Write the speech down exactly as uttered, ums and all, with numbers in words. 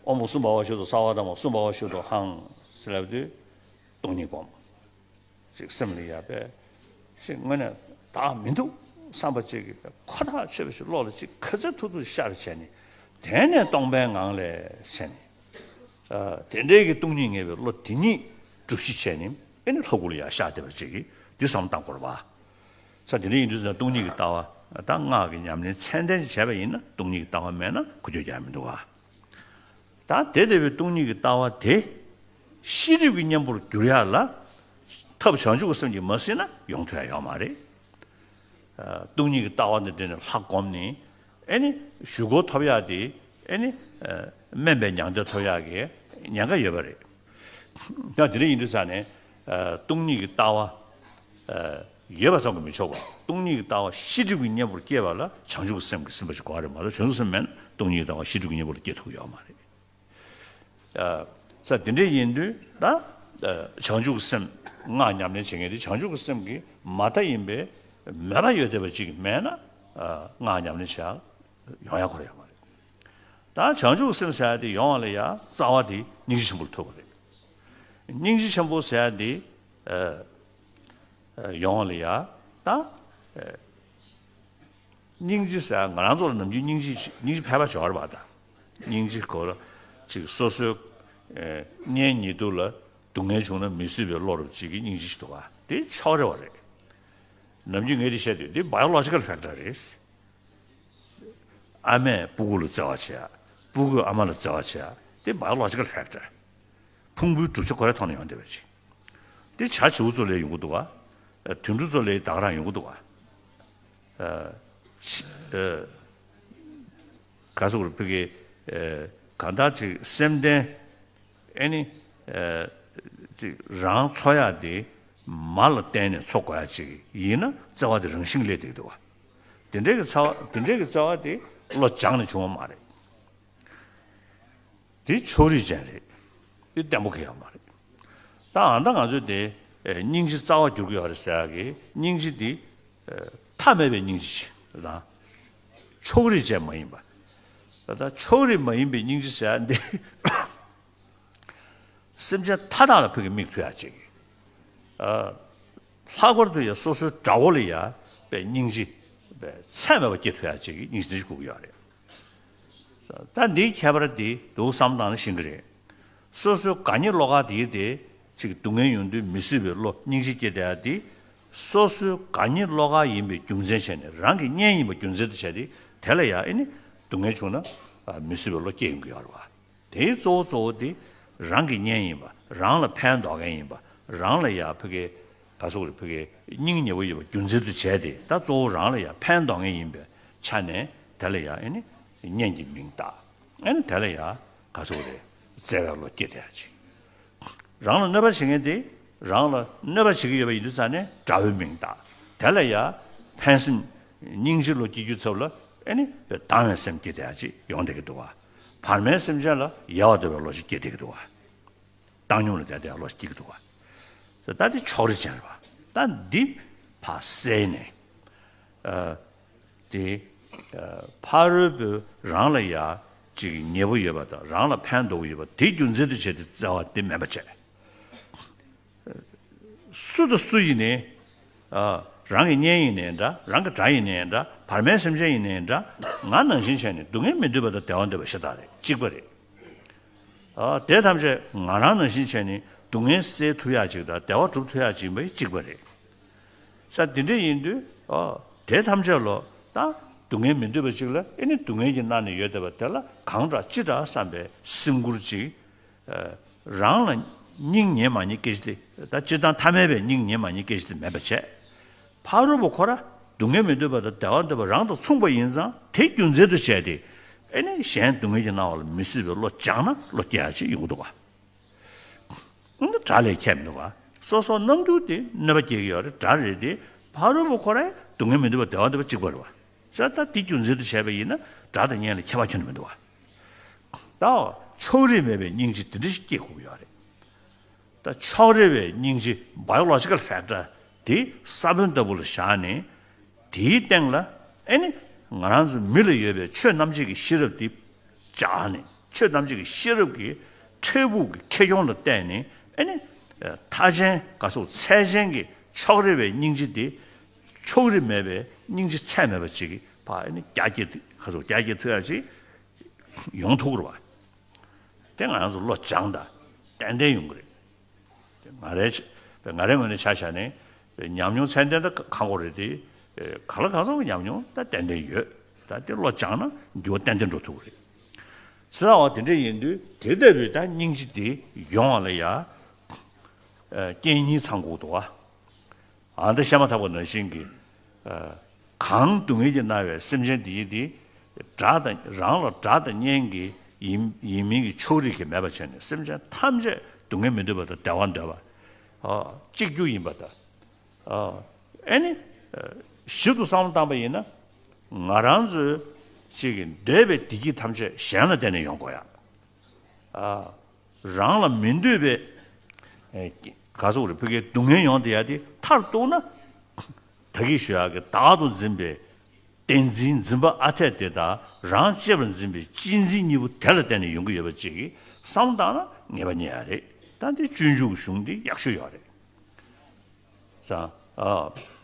ཨོཾ་སུམ་བྷ་བ་ཤུདྡྷོ་སརྦ་དྷརྨ། སུམ་བྷ་བ་ཤུདྡྷོ་ཧཾ་ཟེར་ལབ་དུས་སྟོང་ཉིད་སྒོམ། ཅིག་སེམས་ལ་ཡ་པས་ཅིག་དངོས་གནས་བདག་མི་འདུག་བསམ་པ་ཅིག་གིས་པས་ཁོ་ཐག་ཆོད་པ་ཞིག་བློ་ལ་ཅིག་ག་ཚོད་ཐུབ་ཐུབ་ཤར་བྱས་ནས། དེ་ནས་སྟོང་པའི་ངང་ལས་ཟེར་ནས། ཨ་དེ་འདྲའི་གི་སྟོང་ཉིད་ངེས་པའི་བློ་དེ་ཉིད་སྒྲུབ་གཞི་བྱས་ནས། ཨེ་ནི་ལྷ་སྐུ་ལ་ཡ་ཤར་བསྡད་པ་ཅིག་གིས་འདི་བསམ་བློ་བཏང་དགོས་རེད་པ། ས་དེ་འདྲ་ཡིན་དུས་ཙང་སྟོང་ཉིད་ཀྱི་ལྟ་བ་ད་སྔགས་ཀྱི་ཉམས་ལེན་ཚད་ལྡན་ཅིག་བྱས་པ་ཡིན་ན་སྟོང་ཉིད་ཀྱི་ལྟ་བ་མེད་ན་ཁུ་འཁྱོལ་རྒྱག་མི་འདུག་ག། ད་དེ་ལྟ་བུའི་སྟོང་ཉིད་ཀྱི་ལྟ་བ་དེ་ཤེས་སྒྲིབ་ཀྱི་གཉེན་པོར་འགྱུར་ཡག་ལ་ཐབས་བྱང་ཆུབ་ཀྱི་སེམས་ཀྱིས་མ་ཟིན་ན་ཡོང་ཐུབ་ཡག་ཡོད་མ་རེད། ཨ་སྟོང་ཉིད་ཀྱི་ལྟ་བ་འདི་འདྲ་ནས་ལྷ་བསྒོམས་ནས་ཨེ་ནི་ཞུ་སྒོ་ཐོབ་ཡག་དེ་ཨེ་ནི་ཨ་དམན་པའི་མྱང་འདས་ཐོབ་ཡག་གི་ཉེན་ཁ་ཡོད་པ་རེད། ད་དེ་འདྲ་ཡིན་དུས་ཙང་ནས་ཨ་སྟོང་ཉིད་ཀྱི་ལྟ་བ་ཨ་ཡོད་པ་ཙམ་གྱིས་མི་ཆོག་པ། སྟོང་ཉིད་ཀྱི་ལྟ་བ་ཤེས་སྒྲིབ་ཀྱི་གཉེན་པོར་སྐྱེས་པ་ལ་བྱང་ཆུབ་ཀྱི་སེམས་ཀྱིས་ཟིན་པ་ཞིག་དགོས་པ་རེད་མ་གཏོགས། བྱང་ཆུབ་སེམས་མེད་ན་སྟོང་ཉིད་ཀྱི་ལྟ་བ་ཤེས་སྒྲིབ་ཀྱི་གཉེན་པོ་ལ་སྐྱེ་ཐུབ་ཀྱི་ཡོད་མ་རེད། ཨ་ས་དེ་འདྲ་ཡིན་དུས་ད་ཨ་བྱང་ཆུབ་ཀྱི་སེམས་སྔགས་ཉམས་ལེན་བྱེད་མཁན་དེ་བྱང་ཆུབ་ཀྱི་སེམས་ཀྱི་མ་མཐའ་ཡིན་པའི་མོས་པ་ཡོད་བསྡད་པ་ཅིག་མེད་ན་ཨ་སྔགས་ཉམས་ལེན་བྱེད་ཡག་ཡོང་ཡག་ཁོ་རང་ཡོད་མ་རེད། ད་བྱང་ཆུབ་སེམས་ཟེར་ཡ་དེ་ཡོང་བ་ལ་ཡ་རྩ་བ་དེ་སྙིང་རྗེ་ཆེན་པོ་ལ་ཐུག་པ་རེད། སྙིང་རྗེ་ཆེན་པོ་ཟེར་ཡ་དེ་ཨ་ཨ་ཡོང་བ་ལ་ཡ་ད་ཨ་སྙིང་རྗེ་ཟེར་ཡ་ང་རང་ཚོ་ལ་ནམ་རྒྱུན་སྙིང་རྗེ་སྙིང་རྗེ་ཕལ་པ་སྦྱོར་བ་དང་། སྙིང་རྗེ་ཁོ་ལ་ཅིག་སོ་སོའི་ཨ་གཉེན་ཉེ་དུ་ལ་སྡུག་བསྔལ་བྱུང་ན་མི་བཟོད་པའི་བློ་རབ་ཅིག་གི་སྙིང་རྗེ་ཞིག་འདུག་ག། དེ་ཕྱོགས་རེ་བ་རེད། ནམ་རྒྱུན་ངས་དེ་བཤད་དུས་འདི་biological factor་རེད། ཨ་མས་སྤུ་གུ་ལ་བརྩེ་བ་བྱེད་ཡ། སྤུ་གུས་ཨ་མ་ལ་བརྩེ་བ་བྱེད་ཡ། དེ་biological factor། ཕུང་པོའི་གྲུབ་ཆ་ཁོ་རའི་ཐོག་ནས་ཡོང་བསྡད་པ་ཅིག། དེ་བྱ་བྱིའུ་ཚོ་ལས་ཡོང་གི་འདུག་ག། དུད་འགྲོ་ཚོ་ལས་ད་ག་རང་ཡོང་གི་འདུག་ག། ཨ་ཕྱི་ཨ་ག་སོགས་རུ་ཕ་གི་ཨ་གང་ལྟར་ཅིག་སེམས་ལྡན། ཨེ་ནི། ཨ་ཅིག་རང་འཚོ་ཡག་དེ་མ་ལ་བརྟེན་ནས་འཚོ་དགོས་ཡག་ཅིག་ཡིན་ན་བརྩེ་བ་དེ་རང་བཞིན་སླེབས་བསྡད་ཀྱི་འདུག་བ། དེ་འདྲའི་གི་རྩ་བ་དེ་འདྲའི་གི་རྩ་བ་དེ་བློ་སྦྱངས་ནས་བྱུང་བ་མ་རེད། དེ་ཕྱོགས་རིས་ཅན་རེད། དེ་བརྟན་པོ་གང་ཡང་མ་རེད། ད་ཨ་ད་ང་ཚོས་དེ་ཨེ་སྙིང་རྗེ་རྩ་བ་འགྱུར་གྱི་ཡོད་རེད་ཟེར་ཡག་གི་སྙིང་རྗེ་དེ་ཨེ་མཐའ་མེད་པའི་སྙིང་རྗེ་ཅིག་དང་། ཕྱོགས་རིས་ཅན་མ་ཡིན་པ། ད་ལྟ་ཕྱོགས་རིས་མ་ཡིན་པའི་སྙིང་རྗེ་ཟེར་ཡག་འདི། སེམས་ཅན་མཐའ་དག་ལ་ཕ་གི་མིག་ཐུག་ཡག་ཅིག། ཨ་ལྷག་པར་དུ་ཡང་སོ་སོའི་དགྲ་བོ་ལ་ཡང་པའི་སྙིང་རྗེ་པའི་ཚད་མེད་པ་སྐྱེ་ཐུབ་ཡག་ཅིག་གི་སྙིང་རྗེ་དེ་ཞིག་དགོས་ཀྱི་ཡོད་རེད། ད་འདིའི་ཁྱད་པར་དེ་འདུག་བསམ་བཏང་ན་ཤེས་ཀྱི་རེད། སོ་སོའི་དགའ་ཉེ་བློ་དགའ་དེའི་དེ་ཅིག་སྡུག་བསྔལ་ཡོང་དུས་མི་བཟོད་པའི་བློ་སྙིང་རྗེ་སྐྱེ་བསྡད་ཡག་དེ། སོ་སོའི་དགའ་ཉེ་བློ་དགའ་ཡིན་པའི་རྒྱུ་མཚན་བྱས་ནས་རང་གི་གཉེན་ཡིན་པ་རྒྱུ་མཚན་དུ་བྱས་ཏེ་དེ་ལ་ཡང་ཨེ་ནི་སྡུག་བསྔལ་བྱུང་ན་ཨ་མི་བཟོད་པའི་བློ་སྐྱེ་ཡོང་གི་ཡོད་རེད་བ། དེའི་གཙོ་བོ་གཙོ་བོ་དེ་རང་གི་གཉེན་ཡིན་པ། རང་ལ་ཕན་འདོགས་མཁན་ཡིན་པ། རང་ལ་ཡང་ཕ་གི་ག་སོགས་རེད། ཕ་གི་སྙིང་ཉེ་བོ་ཡིན་པ་རྒྱུ་མཚན་དུ་བྱས་ཏེ། ད་གཙོ་བོ་རང་ལ་ཡང་ཕན་འདོགས་མཁན་ཡིན་པའི་ཆ་ནས་དེ་ལ་ཡང་ཨེ་ནི་གཉེན་གྱི་མིང་བཏགས། ཨེ་ནི་དེ་ལ་ཡང་ག་སོགས་རེད། བརྩེ་བའི་བློ་སྐྱེ་བསྡད་ཡག་ཅིག། རང་ལ་གནོད་པ་བྱེད་མཁན་དེ་རང་ལ་གནོད་པ་བྱེད་ཀྱི་ཡོད་པ་ཡིན་དུས་ཙང་ནས་དགྲ་བོའི་མིང་བཏགས། དེ་ལ་ཡང་ཕན་སེམས་སྙིང་རྗེ་བློ་སྐྱེ་རྒྱུའི་ཚབ་ལ་ཨེ་ནི་སྡང་བའི་སེམས་སྐྱེ་བསྡད་ཡག་ཅིག་ཡོང་བསྡད་ཀྱི་འདུག་བ། བར་མའི་སེམས་ཅན་ལ་ཡལ་བར་འདོད་པའི་བློ་ཞིག་སྐྱེ་བསྡད་ཀྱི་འདུག་བ། བཏང་སྙོམས་ལ་བསྡད་བསྡད་ཡག་བློ་ཞིག་སྐྱེ་གི་འདུག་བ། ད་འདི་ཕྱོགས་རིས་ཅན་རེད་བ། ད་འདི་ཕར་བསལ་ནས། ཨ་དེ་ཨ་ཕ་རོལ་པོའི་རང་ལ་ཡ་ཅིག་ཉེ་པོ་ཡོད་པ་དང་རང་ལ་ཕན་འདོགས་པོ་ཡོད་པ་དེ་རྒྱུ་མཚན་དུ་བྱས་ཏེ་བརྩེ་བ་དེ་མེད་པ་བྱས། སུ་དང་སུ་ཡིན་ནའི། ཨ་རང་གི་གཉེན་ཡིན་ནའི་འདྲ། རང་གི་དགྲ་ཡིན་ནའི་འདྲ། བར་མའི་སེམས་ཅན་ཡིན་ནའི་འདྲ། ང་ནང་བཞིན་བྱས་ནས་སྡུག་བསྔལ་མི་འདོད་པ་དང་བདེ་བ་འདོད་པ་ཤ་སྟག་རེད། གཅིག་པ་རེད། ཨ་དེ་ཐམས་ཅད་ང་རང་ནང་བཞིན་བྱས་ནས་སྡུག་བསྔལ་སེལ་ཐུབ་ཡག་ཅིག་དང་བདེ་བ་སྒྲུབ་ཐུབ་ཡག་ཅིག་ཡིན་པ་གཅིག་པ་རེད། ས་དེ་འདྲ་ཡིན་དུས་ཨ་དེ་ཐམས་ཅད་ལོ་ད་སྡུག་བསྔལ་མི་འདོད་པ་ཅིག་ལ་ཨེ་ནི་སྡུག་བསྔལ་གྱིས་མནར་ནས་ཡོད་བསྡད་པ་དེ་ལ་གང་དྲག་ཅི་དྲག་བསམ་པའི་སེམས་ཁུར་ཅིག། ཨ་རང་ལ་སྙིང་ཉེ་མ་ཉེ་སྐད་ཆ་དེ་ད་སྤྱིར་བཏང་ཐ་མལ་པའི་སྙིང་ཉེ་མ་ཉེ་སྐད་ཆ་དེ་མེད་པ་བྱས། ཕ་རོལ་པོ་ཁོ་ར་སྡུག་བསྔལ་མི་འདོད་པ་དང་བདེ་བ་འདོད་པ་རང་དང་མཚུངས་པ་ཡིན་ཙང་དེ་རྒྱུ་མཚན་དུ་བྱས་ཏེ། ཨེ་ནི་གཞན་སྡུག་བསྔལ་གྱིས་མནར་བ་ལ་མི་བཟོད་པའི་བློ་སྦྱངས་ན་བློ་སྐྱེ་ཡག་ཅིག་ཡོང་གི་འདུག་ག། འདི་དགྲ་ལས་ཁྱད་མི་འདུག་ག། སོ་སོ་རྣམ་འགྱུར་དེ་གནོད་པ་སྐྱེལ་གྱི་ཡོད་རེད། དགྲ་རེད་དེ། ཕ་རོལ་པོ་ཁོ་ར་སྡུག་བསྔལ་མི་འདོད་པ་བདེ་བ་འདོད་པ་གཅིག་པ་རེད་བ། ས་ད་དེ་རྒྱུ་མཚན་དུ་བྱས་པ་ཡིན་ན་དགྲ་དང་གཉེན་ལ་ཁྱད་པར་ཁྱོན་ནས་མི་འདུག་བ། ད་ཕྱོགས་རིས་མེད་པའི་སྙིང་རྗེ་དེ་འདྲ་ཞིག་སྐྱེ་དགོས་ཀྱི་ཡོད་རེད། ད་ཕྱོགས་རིས་པའི་སྙིང་རྗེ་biological factor་དེ་ས་བོན་ལྟ་བུ་ལ་བཞག་ནས། དེའི་སྟེང་ལ་ཨེ་ནི་ང་རང་ཚོ་མི་ལ་ཡོད་པའི་ཆོས་རྣམ་འབྱེད་ཀྱི་ཤེས་རབ་དེ་སྦྱར་ནས། ཆོས་ཐམས་ཅད་ཀྱི་ཤེས་རབ་ཀྱི་འཕྲལ་ཕུགས་ཀྱི་ཁེ་གྱོང་ལ་བརྟེན་ནས་ཨེ་ནི། ཨ། མཐའ་ཅན་ག་སོགས་ཚད་ཅན་གྱི་ཕྱོགས་རིས་པའི་སྙིང་རྗེ་དེ། ཕྱོགས་རིས་མེད་པའི་སྙིང་རྗེ་ཚད་མེད་པ་ཅིག་གི་ཕར་ཨེ་ནི་རྒྱ་སྐྱེད། ག་སོགས་རྒྱ་སྐྱེད་ཐུབ་ཡ་ཅིག་ཡོང་ཐུབ་ཀྱི་རེད་པ། དེ་ང་རང་ཚོ་བློ་སྦྱངས་དང་ཏན་ཏན་ཡོང་གི་རེད། དེ་ང་རའི་ཆ། ང་རའི་ངོས་ནས་ཆ་བཞག་ནས་ཉམས་མྱོང་ཚད་ལྡན་ད་གང་དགོས་རེད་དེ། གང་ལ་གང་འཚམ་གྱི་ཉམས་མྱོང་ད་ཏན་ཏན་ཡོད། ད་དེ་བློ་སྦྱངས་ན་འགྱུར་བ་ཏན་ཏན་འགྲོ་ཐུབ་ཀྱི་རེད། ཟེར་བ་དེ་འདྲ་ཡིན་དུས་དེ་ལྟ་བུའི་ད་སྙིང་རྗེ་དེ་ཡོང་བ་ལ་ཡ། ཨ། རྐྱེན་གཉིས་ཚང་དགོས་འདུག་པ། ཨ། འདི་བཤད་མ་ཐག་པ་ནང་བཞིན་གྱི། ཨ། གང་སྡུག་བསྔལ་གྱིས་མནར་བའི་སེམས་ཅན་དེ་ཡིས་དེ། དགྲ་དང་རང་ལ་དགྲ་དང་གཉེན་གྱི་ཡིན་ཡིན་མིན་གྱི་ཕྱོགས་རིས་ཀྱི་མེད་པ་བྱས་ནས་སེམས་ཅན་ཐམས་ཅད་སྡུག་བསྔལ་མི་འདོད་པ་དང་བདེ་བ་འདོད་པ། ཨ། གཅིག་གྱུར་ཡིན་པ་དང་། ཨ། ཨེ་ནི། ཨ། ཞིབ་ཏུ་བསམ་བློ་བཏང་པ་ཡིན་ན། ང་རང་ཚོའི་གཅིག་གི་འདོད་པའི་བདེ་སྐྱིད་ཐམས་ཅད་གཞན་ལ་བརྟེན་ནས་ཡོང་དགོས་ཡ། ཨ། རང་ལ་མི་འདོད་པའི། ཨེ། ག་སོགས་རེད། ཕ་གིའི་སྡུག་བསྔལ་ཡོང་བསྡད་ཡ་དེ་མཐར་གཏུགས་ན། ད་གིན་ཞུ་ཡག་གི་བདག་ཏུ་འཛིན་པའི་བདེན་འཛིན་འཛིན་པ་ཨ་འཐས་དེ་དང་རང་གཅེས་པར་འཛིན་པའི་གཅེས་འཛིན་གཉིས་པོ་དེ་ལ་བརྟེན་ནས་ཡོང་གི་ཡོད་པ་ཅིག་གིས་བསམ་བློ་བཏང་ན་ངེས་པ་རྙེད་ཡ་རེད། ད་འདི་སྤྱོད་འཇུག་གི་གཞུང་འདི་ཡག་ཤོས་ཡོད་རེད། ཙང་། ཨ།